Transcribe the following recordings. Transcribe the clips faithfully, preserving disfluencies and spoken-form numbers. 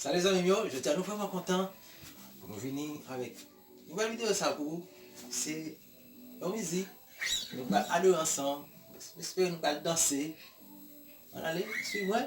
Salye zanmi m yo, jodi a nou vrèman kontan pou nou vini avèk nouvèl videyo sa pou ou. Se yon mizik nou pral adore ansanm. M espere nou pral danse. Ann ale, swiv mwen.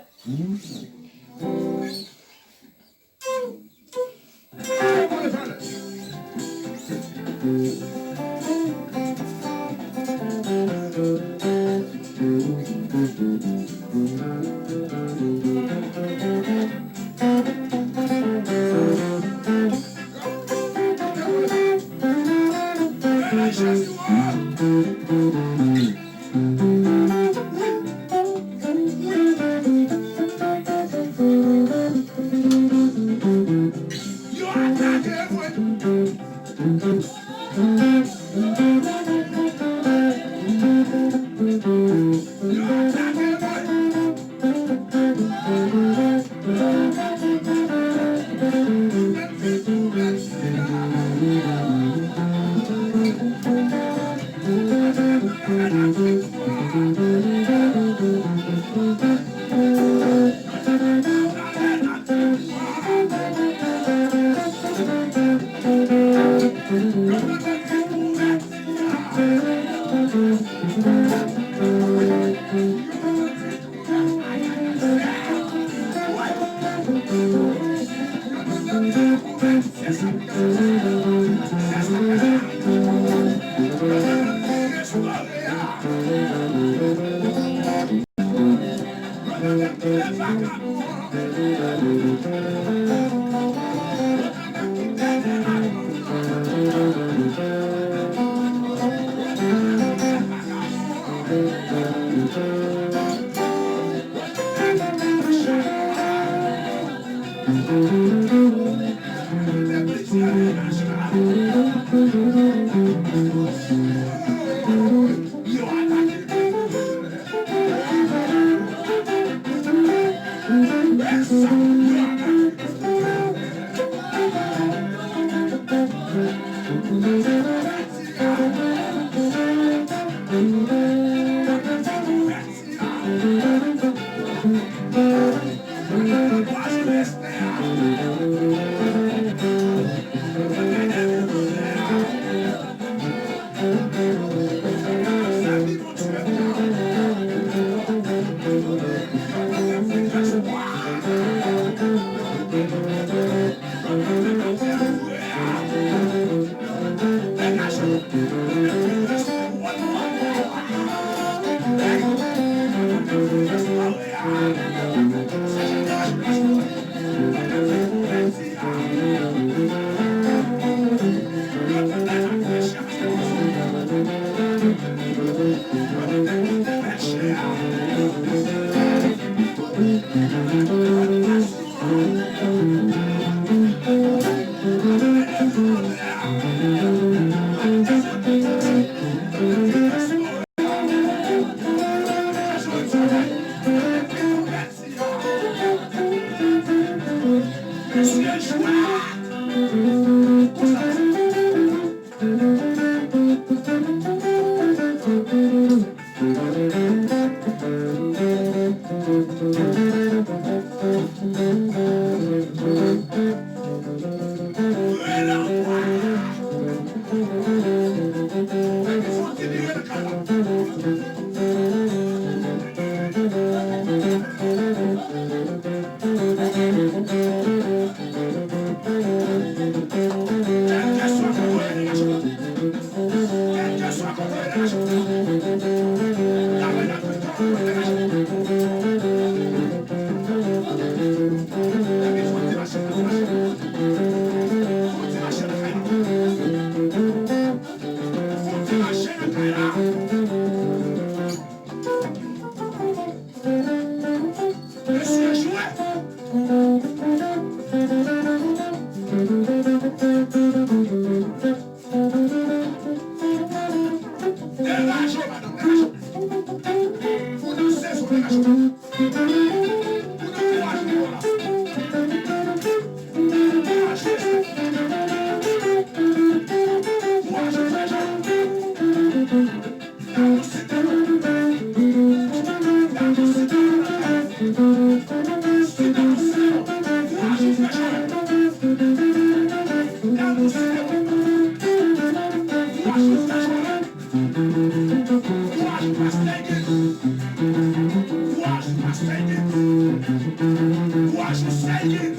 Sou Seyis.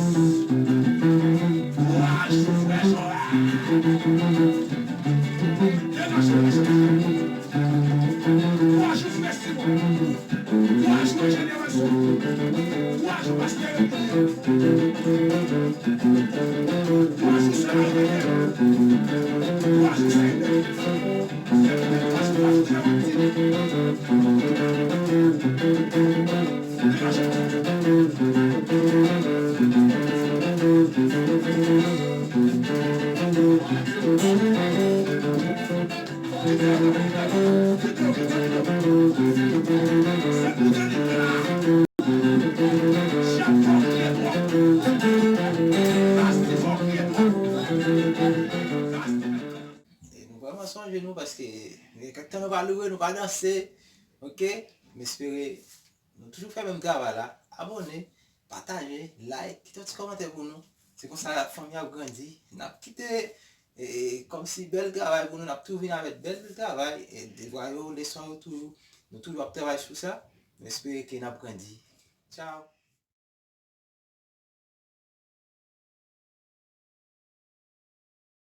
Kouraj pou frè Joel. Lè mache, lè mache. Kouraj pou frè Simon. Kouraj pou Jenerasyon. Kouraj pou pastè René. Kouraj pou sè Marie. Kouraj pou sè Inès. Kouraj pou pastè Martine. E nou vrèman sonje nou paske gen kèk tan nou pa louwe, nou pa danse. Oke? M espere nou toujou fè menm travay la. Abòne, pataje, like, kite yon ti kòmantè pou nou. Se konsa fanmi ap grandi. N ap kite, e, e, kòmsi bèl travay pou nou. N ap toujou vin avèk bèl, bèl travay. E, devwa yo, leson yo toujou. Nou toujou ap travay sou sa. M espere ke n ap grandi. Tchao.